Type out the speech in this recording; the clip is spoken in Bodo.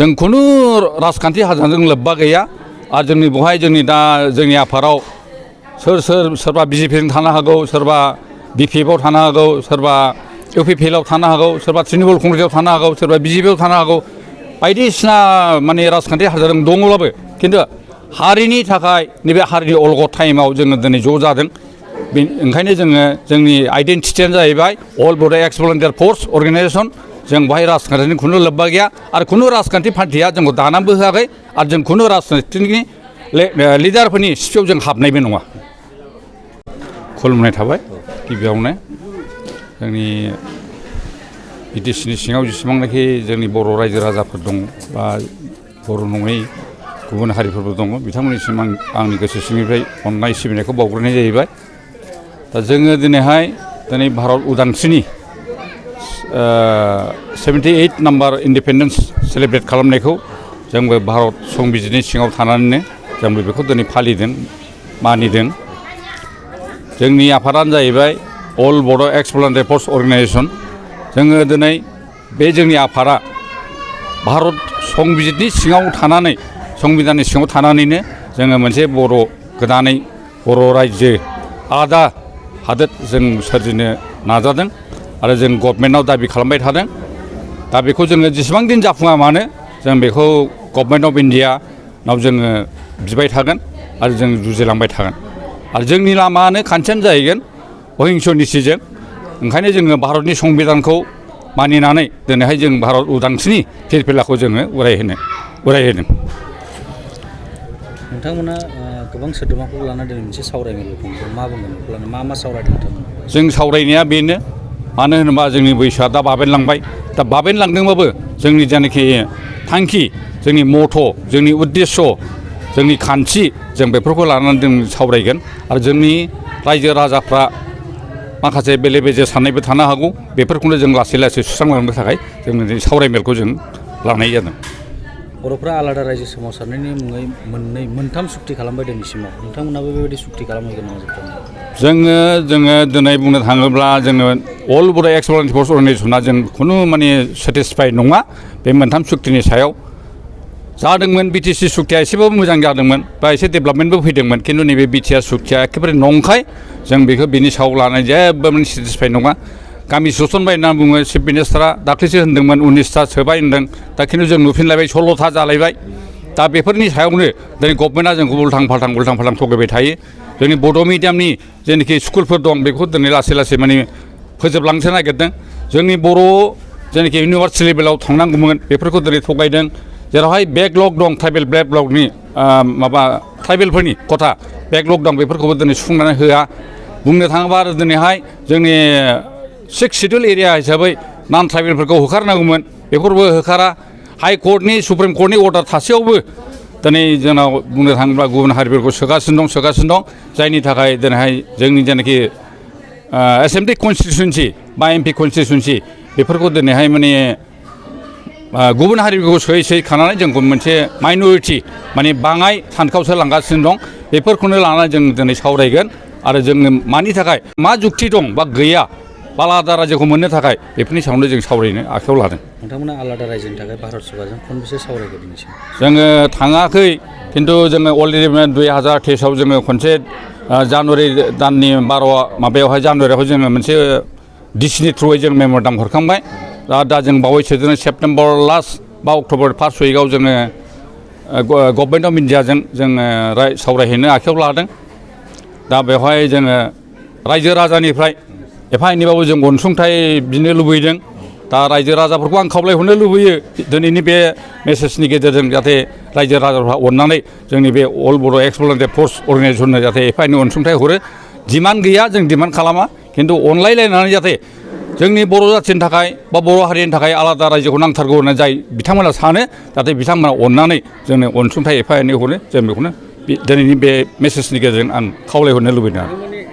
जों खुनु राजखान्थि हान्जाजों लोब्बा गैया आरो जोंनि बेवहाय जोंनि आफादाव सोरबा बिजेपिजों थानो हागौ सोरबा बिपिएफआव थानो हागौ सोरबा इउपिपिएलआव थानो हागौ सोरबा तृणमूल कंग्रेसआव थानो हागौ सोरबा बिजेपिआव थानो हागौ बायदिसिना माने राजखान्थि हान्जाजों दङब्लाबो खिन्थु हारिनि थाखाय नैबे हारिनि अलगद टाइमाव जोङो दिनै ज' जादों ओंखायनो जोंनि आइडेन्टिटियानो जाहैबाय अल बड' एक्स भलुन्टियार फर्स अर्गेनाइजेसन जों बेवहाय राजखान्थिनि खुनु लोब्बा गैया आरो खुनु राजखान्थि पार्टिया जोंखौ दानानैबो होआखै आरो जों खुनु राजखान्थिनि लिडारफोरनि सिपिआव जों हाबनायबो नङा खुलुमनाय थाबाय गिबियावनो जोंनि बिटिसिनि सिङाव जेसेबांनाखि जोंनि बर' रायजो राजाफोर दं बा बर' नङै गुबुन हारिफोरबो दङ बिथांमोननिसिम आंनि गोसो सिंनिफ्राय अननाय सिबिनायखौ बावग्रोनाय जाहैबाय दा जोङो दिनै भारत उदांस्रिनि 78 नाम्बार इन्डिपेन्डेन्स सेलेब्रेट खालामनायखौ जोंबो भारत संबिजितनि सिङाव थानानैनो जोंबो बेखौ दिनै फालिदों मानिदों जोंनि आफादानो जाहैबाय अल बड' एक्स भलुन्टियार फर्स अर्गेनाइजेसन जोङो दिनै बे जोंनि आफादा भारत संबिजितनि सिङाव थानानै संबिधाननि सिङाव थानानैनो जोङो मोनसे गोदानै बर' रायजो आलादा हादोर जों सोरजिनो नाजादों आरो जों गभर्नमेन्टआव दाबि खालामबाय थादों दा बेखौ जोङो जेसेबां दिन जाफुङा मानो जों बेखौ गभर्नमेन्ट अफ इन्डियानाव जोङो बिबाय थागोन आरो जों जुजिलांबाय थागोन आरो जोंनि लामायानो खान्थियानो जाहैगोन अहिंस निसिजों ओंखायनो जोङो भारतनि संबिधानखौ मानिनानै दिनैहाय जों भारत उदांस्रिनि फिरफिलाखौ जोङो उरायहोदों नोंथांमोना गोबां सोद्रोमाखौ लानानै दिनै मोनसे सावरायमेल खुंदों मा बुंगोन बेखौ लानानै मा सावरायदों नोंथांमोना जों सावरायनाया बेनो मानो होनोबा जोंनि बैसोआ दा बाबेनलांबाय दा बाबेनलांदोंबाबो जोंनि जायनाखि थांखि जोंनि मथ' जोंनि उद्देश्य जोंनि खान्थि जों बेफोरखौ लानानै जों सावरायगोन आरो जोंनि रायजो राजाफ्रा माखासे बेले बेजे साननायबो थानो हागौ बेफोरखौनो जों लासै लासै सुस्रांलांनो थाखाय जों सावरायमेलखौ जों लानाय जादों बर'फ्रा आलादा रायजो सोमावसारनायनि मुङै मोनथाम सुक्ति खालामबाय दिनैसिमाव नोंथांमोनाबो बेबायदि सुक्ति खालामहैगोन नामा जोङो दिनै बुंनो थाङोब्ला जोङो अल बड' एक्स भलुन्टियार फर्स अर्गेनाइजेसना जों खुनु माने सेटिसफाइड नङा बे मोनथाम सुक्तिनि सायाव जादोंमोन बिटिसि सुक्तिया एसेबाबो मोजां जादोंमोन बा एसे डेभेलपमेन्टबो फैदोंमोन खिन्थु नैबे बिटिआर सुक्तिया एखेबारे नंखाय जों बेखौ बिनि सायाव लानाय जेबो माने सेटिसफाइड नङा गामि सुसनबाय होनना बुङो चिफ मिनिस्टारा दाख्लैसो होनदोंमोन 19टा सोबाय होनदों दा खिन्थु जों नुफिनलायबाय 16टा जालायबाय दा बेफोरनि सायावनो दिनै गभर्नमेन्टआ जोंखौ उल्थां फाल्थां थगायबाय थायो जोंनि बड' मिडियामनि जेनाखि स्कुलफोर दं बेखौ दिनै लासै लासै माने फोजोबलांनो नागिरदों जोंनि बर' जेनाखि इउनिभार्सिटि लेभेलाव थांनांगौमोन बेफोरखौ दिनै थगायदों जेरावहाय बेकलग दं ट्राइबेल बेकलगनि ट्राइबेलफोरनि खथा बेकलग दं बेफोरखौबो दिनै सुफुंनानै होआ बुंनो थाङोबा आरो दिनैहाय जोंनि 6 सिडुल एरिया हिसाबै नन ट्राइबेलफोरखौ होखारनांगौमोन बेफोरबो होखारा हाइ कर्टनि सुप्रिम कर्टनि अर्डार थासेयावबो दिनै जोंनाव बुंनो थाङोब्ला गुबुन हारिफोरखौ सोगासिनो दं जायनि थाखाय दिनैहाय जोंनि जेनाखि एसेम्बलि कनस्टिटुन्सि बा एमपि कनस्टिटुन्सि बेफोरखौ दिनैहाय माने गुबुन हारिफोरखौ सोयै खानानै जोंखौ मोनसे माइन'रिटि माने बाङाय सानखावसो लांगासिनो दं बेफोरखौनो लानानै जों दिनै सावरायगोन आरो जोङो मानि थाखाय मा जुक्ति दं बा गैया बा आलादा रायजोखौ मोननो थाखाय बेफोरनि सायावनो जों सावरायनो आखायाव लादों नोंथांमोना आलादा रायजोनि थाखाय भारत सरकारजों खनबेसे सावरायगोन जोङो थाङाखै खिन्थु जोङो अलरेडि 2023आव जोङो खनसे जानुवारि दाननि 12 जानुवारियावहाय जोङो मोनसे डिसिनि थ्रुयै जों मेम'रेन्डाम हरखांबाय दा जों बावैसो जोङो सेप्तेम्बर लास्ट बा अक्ट'बर फार्स्ट उइकआव जोङो गभर्नमेन्ट अफ इन्डियाजों जोङो सावरायहैनो आखायाव लादों दा बेवहाय जोङो रायजो राजानिफ्राय एफा एनैबाबो जों अनसुंथाइ बिनो लुबैदों दा रायजो राजाफोरखौ आं खावलायहरनो लुबैयो दिनैनि बे मेसेजनि गेजेरजों जाहाथे रायजो राजाफ्रा अननानै जोंनि बे अल बड' एक्स भलुन्टियार फर्स अर्गेनाइजेसननो जाहाथे एफा एनै अनसुंथाइ हरो डिमान्ड गैया जों डिमान्ड खालामा खिन्थु अनलायलायनानै जाहाथे जोंनि बर' जाथिनि थाखाय बा बर' हारिनि थाखाय आलादा रायजोखौ नांथारगौ होननानै जाय बिथांमोना सानो जाहाथे बिथांमोना अननानै जोंनो अनसुंथाइ एफा एनै हरो जों बेखौनो दिनैनि बे मेसेजनि गेजेरजों आं खावलायहरनो लुबैदों